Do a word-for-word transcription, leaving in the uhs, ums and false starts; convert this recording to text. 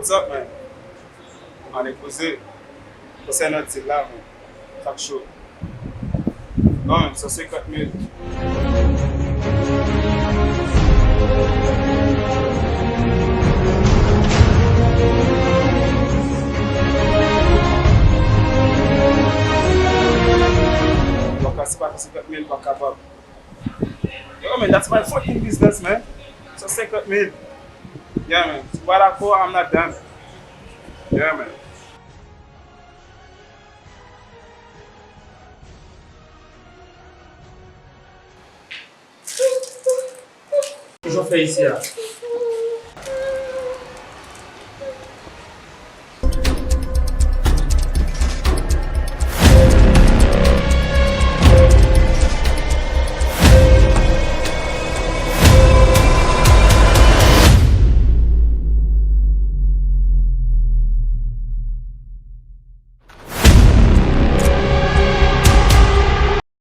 What's up, man? Ane poze. Konsènan deal la, man. Sa k cho. Non, men, san senkant mil. Donk, si pa san senkant mil, pa kapab. Yo, man, that's my fucking business, man. San senkant mil. Yeah, man. Si w pa dakò, I'm not done. Yeah, man. Kijan w fè isi a?